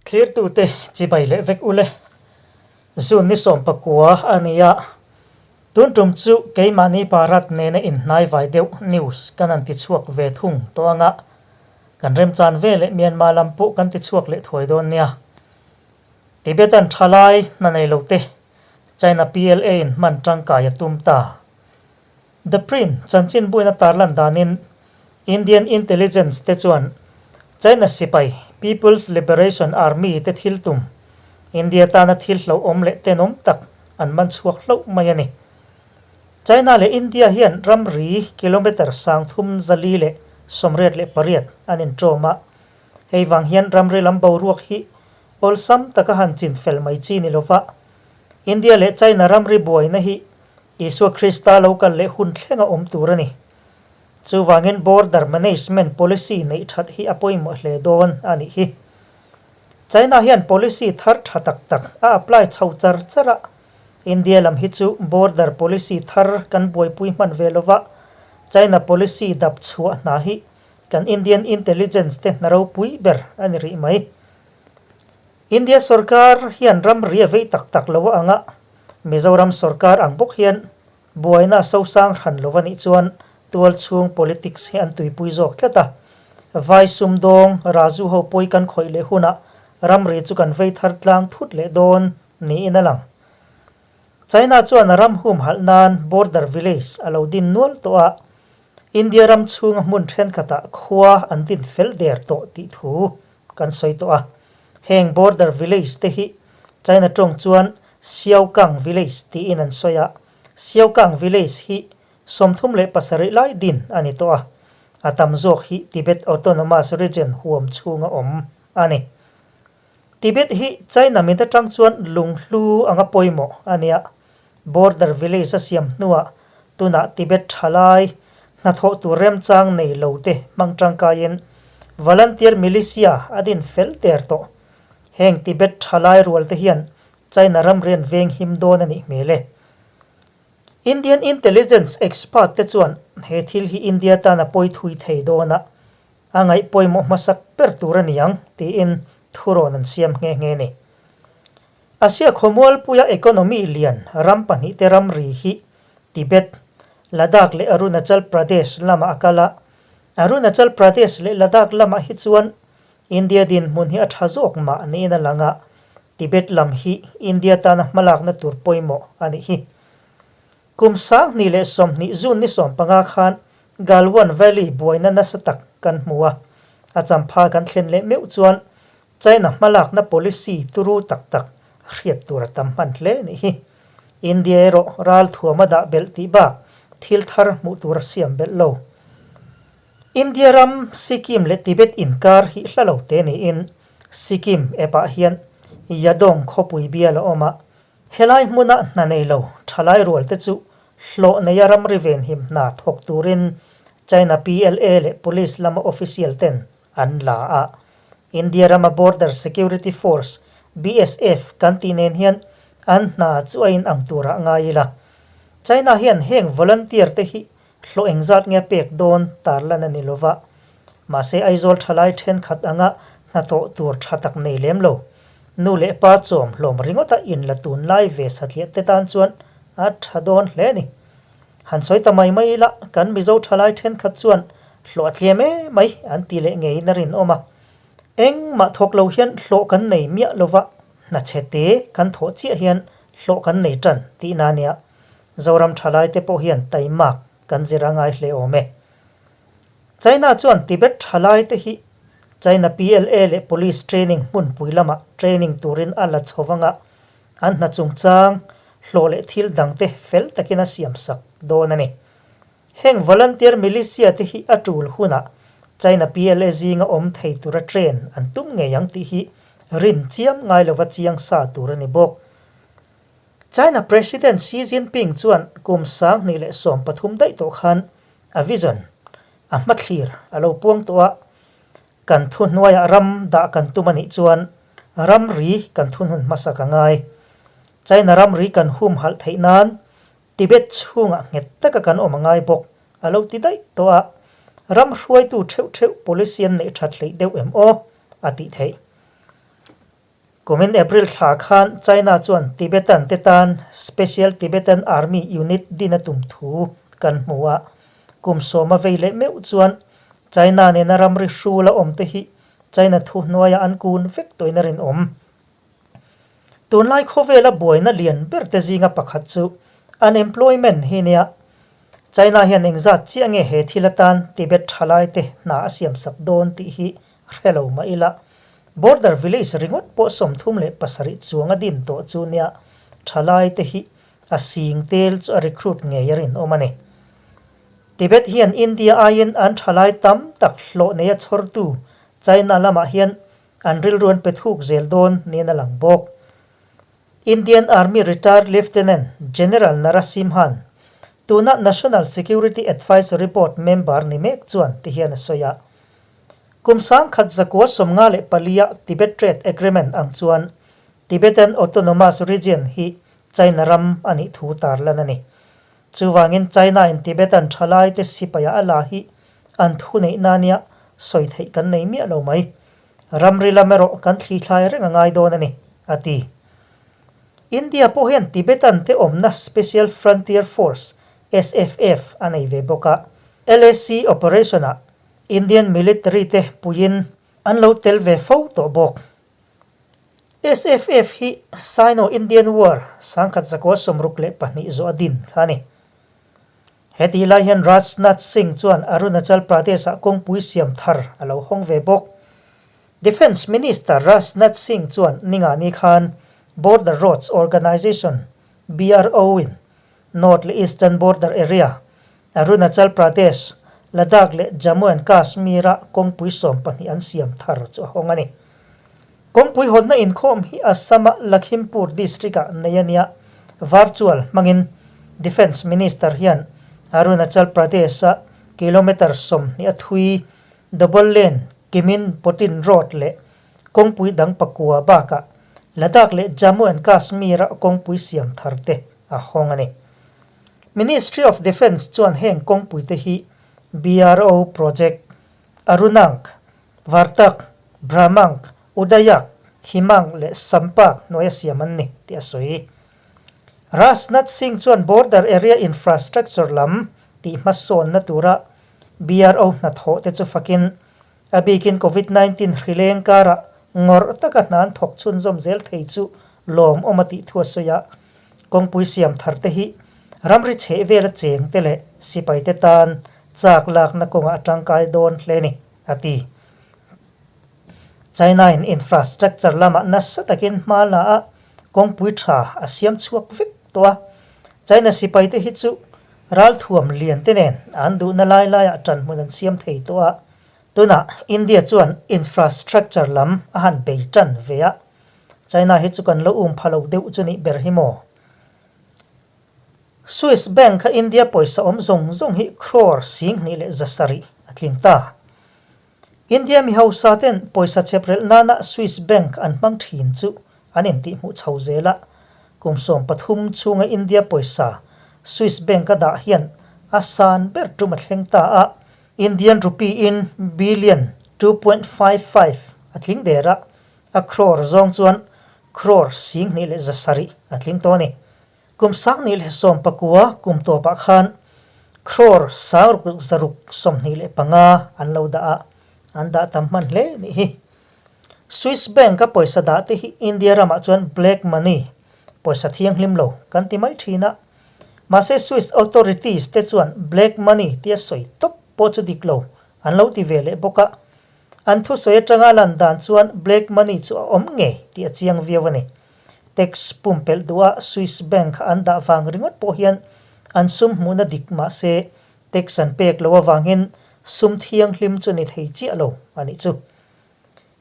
Thlirtute chibai leh vek ule. Zun ni 19 a ni a, tun tum chu keimahni Bharat nena inhnai vai deuh news kan han tichhuak ve thung tawh ang a, kan remchan ve leh Myanmar lam pawh kan tichhuak leh thuai dawn nia. Tibetan thalai hna nei lote China PLA in hman tangkai a tum ta. The Print chanchinbuina tarlan danin Indian intelligence te chuan China sipai People's Liberation Army te thil tum India tana thil hlauhawm leh tenawm tak an man chhuak hlauh mai a ni. China leh India hian ramri kilometre 3488 an inṭawm a, hei vang hian ramri lam boruak hi awlsam taka han chin fel mai chi ni lova India leh China ramri buaina hi Isua Krista lo kal leh hun thleng a awm tur a ni. Chuvangin border management policy neih that hi a pawimawh hle dawn a nih hi. China hian policy thar tha tak tak a apply chho char char a, India lam hi chu border policy thar kan buaipui hman ve lova, China policy dap chhuah hna hi kan Indian intelligence te hna ropui ber a ni rih mai. India sorkar hian ramri a vei tak tak lo a ang a, Mizoram sorkar ang bawk hian buaina a sosang hran lo a nih chuan tual chhung politics hi an tuipui zawk tlat a. Vai sumdawng Raju ho pawi kan khawih leh hunah ramri chu kan vei thar tlang thut leh dawn niin a lang. China chuan a ram humhalh nan border village a lo din nual tawh a, India ram chhunga hmun thenkhatah khua an din fel der tawh tih thu kan sawi tawh a. Heng border village te hi China tawng chuan Xiaokang village tiin an sawi a, Xiaokang village hi 37 lai din a ni tawh a, a tam zawk hi Tibet Autonomous Region huam chhunga awm a ni. Tibet hi China mit atang chuan lunghlu anga pawimawh a nia. Border village a siam hnuah tunah Tibet thalai hnathawh tur remchang nei lo te hmang tangkaiin volunteer militia a din fel ter tawh. Heng Tibet thalai rual te hian China ramrian veng him dawn a nih hmel e. Indian intelligence expert te chuan he thil hi India tan a pawi thui thei dawn a, a ngaih pawimawh hmasak ber tur a ni ang tiin thurawn an siam nghe nghe a ni. Asia khawmualpuia economy lian ram pahnihte ramri hi Tibet, Ladakh leh Arunachal Pradesh lamah a kal a. Arunachal Pradesh leh Ladakh lamah hi chuan India dinhmun hi a tha zawk mah niin a lang a, Tibet lam hi India tana hmalakna tur pawimawh a nih hi. Kum 2020 June ni 15 khan Galwan Valley buaina nasa tak kan hmu a, a champha kan thlen leh meuh chuan China hmalakna policy turu tak tak hriat tur a tam hman hle nih hi. India erawh ral thuam a dah belh tih bak thil thar hmuh tur a siam belh lo. India ram Sikkim leh Tibet inkar hi hla lo te niin Sikkim ep ah hian Yadong khawpui bial a awm a, Helai hmuna hna nei lo thalai rual te chu hlawh neia ramri venhim hna thawk turin China PLA leh Police lama official ten an la a. India rama Border Security Force, BSF, kan tih nen hian an hna chu a inang turah ngai ila. China hian heng volunteer te hi hlawh engzat nge pek dawn tarlan a ni lova. Mahse Aizawl thalai thenkhat anga hnathawh tur tha tak nei lem lo. Nu leh pa chawm hlawm ringawta inla tunlai ve satliah te tan chuan a tha dawn hle a ni. Han sawi ta mai mai ila kan Mizo thalai thenkhat chuan hlawh a tlem em mai an ti leh ngeiin a rinawm a. Engmah thawk lo hian hlawh kan nei miah lova hna chhe te kan thawh chiah hian hlawh kan nei tan tihna a nia. Zoram thalai te pawh hian taimak kan zir a ngai hle awm e. China chuan Tibet thalai te hi China PLA leh Police training hmunpui lamah training turin a la chho vang a, an hna chungchang, hlawh leh thil dangte fel takin a siamsak dawn a ni. Heng volunteer militia te hi a tul hunah China PLA zinga awm thei tura train an tum ngei ang tih hi rin chiam ngai lova chiang sa tur a ni bawk. China President Xi Jinping chuan kum 2013 daih tawh khan a vision, a hmathlir a lo puang tawh a, Kan thuhnuaiah ram dah kan tum a nih chuan ramri kan thunhun hmasak a ngai. China ramri kan humhalh theih nan Tibet chhungah nghet taka kan awm a ngai bawk a lo ti daih tawh a, ram hruaitu theuh theuh policy an neih that hleih deuh em aw a tih theih. Kumin April thla khan China chuan Tibetan te tan Special Tibetan Army Unit din a tum thu kan hmu a. Kum sawma vei leh meuh chuan China nena ramri hrul a awm te hi China thuhnuaiah an kun vek tawhin a rinawm. Tunlai khawvela buaina lian ber te zinga pakhat chu unemployment hi nia. China hian engzat chiah nge he thil atan Tibet thalai te hna a siamsak dawn tih hi hre lo mah ila, border village ringawt pawh 37 chuang a din tawh chu nia thalai te hi a sing tel chu a recruit ngei a rinawm a ni. Tibet hian India aiin an thalai tam tak hlawh neia chhawrtu China lamah hian An rilru an pe thuk zel dawn niin a lang bawk. Indian Army Retired Lieutenant General Narasimhan, tuna National Security Advisory Board member ni mek chuan ti hian a sawi a. Kum 1954-a Tibet Trade Agreement ang chuan Tibetan Autonomous Region hi China ram a nih thu tarlan a ni. Chuvangin China-in Tibetan thalaite sipaia a la hi an thuneihna nia sawi theih kan nei miah lo mai. Ramri lam erawh kan thlithlai reng a ngai dawn a ni, a ti. India pawh hian Tibetan te awmna Special Frontier Force, SFF, a nei ve bawk a. LAC operation-ah Indian military te puiin an lo tel ve fo tawh bawk. SFF hi Sino-Indian War 1962 zawh a din kha a ni. Hetih lai hian Rajnath Singh chuan Arunachal Pradesh-ah kawngpui siam thar a lo hawng ve bawk. Defence Minister Rajnath Singh chuan ningani khan Border Roads Organisation, BRO, in North leh Eastern Border Area, Arunachal Pradesh, Ladakh leh Jammu and Kashmir-a kawngpui 12 an siam thar chu a hawng a ni. Kawngpui hawnna inkhawm hi Assam-a Lakhimpur district-ah nei a nia, virtual hmangin Defence Minister hian Arunachal Pradesh-a kilometre 20 a thui double lane Kimin Potin Road leh kawngpui dang pakua bakah Ladakh leh Jammu and Kashmir-a kawngpui siam thar te a hawng a ni. Ministry of Defence chuan heng kawngpui te hi BRO Project Arunank, Vartak, Brahmank, Udayak, Himank leh Sampak hnuaia siam an ni tih a sawi. Rajnath Singh chuan Border Area Infrastructure lam tih hmasawnna tura BRO hnathawh te chu fakin a bikin Covid 19 hrileng karah ngawrh taka hna an thawk chhunzawm zel thei chu lawmawm a tih thu a sawi a. Kawngpui siam thar te hi ramri chheh vela cheng te leh sipai te tan chak lakna kawngah a tangkai dawn hle a ni, a ti. China-in infrastructure lamah nasa takin hma la a, kawngpui tha a siam chhuak vek tawh a. China sipai te hi chu ralthuam lian te nen an duhna lai laiah tanhmun an siam thei tawh a. Tunah India chuan infrastructure lam a han bei tan ve a, China hi chu kan lo um pha lo deuh chu nih ber hi maw? Swiss Bank kha India pawisa awm zawng zawng hi crore 2700 a tling ta. India mi hausa ten pawisa chheprelh nana Swiss Bank an hmang thin chu an intihhmuh chho zel a. Kum 13 chhunga India pawisa Swiss Bank a dah hian a san ber tum a thleng ta a. Indian rupee in billion 2.55 a tling der a, a crore zawng chuan crore 2700 a tling tawh a ni. Kum 2019 kum tawpah khan crore 6625 an lo dah a, an dah tam hman hle nih hi. Swiss Bank a pawisa dah te hi India ramah chuan black money, pawisa thianghlim lo, kan ti mai thin a. Mahse Swiss authorities te chuan black money tia sawi tawp pawh chu dik lo an lo ti ve leh bawk a. An thusawi atanga lan dan chuan black money chu a awm ngei tih a chiang viau a ni. Tax pumpelh duha Swiss Bank an dah vang ringawt pawh hian an sum hmuhna dik mahse tax an pek loh avangin sum thianghlim chu ni thei chiah lo a nih chu.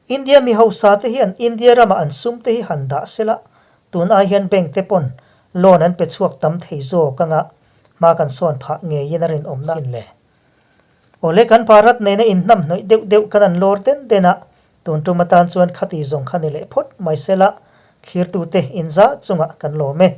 India mi hausa te hian India ramah an sum te hi han dah sela tun ai hian bank te pawn loan an pe chhuak tam thei zawk anga hma kan sawn phah ngeiin a rinawmna le. Awle kan Bharat nena inhnamhnawih deuh deuh kan an lawr den den a, tun tum atan chuan khati zawng kha ni leh phawt mai sela, thlirtute inzah chungah kan lawm e.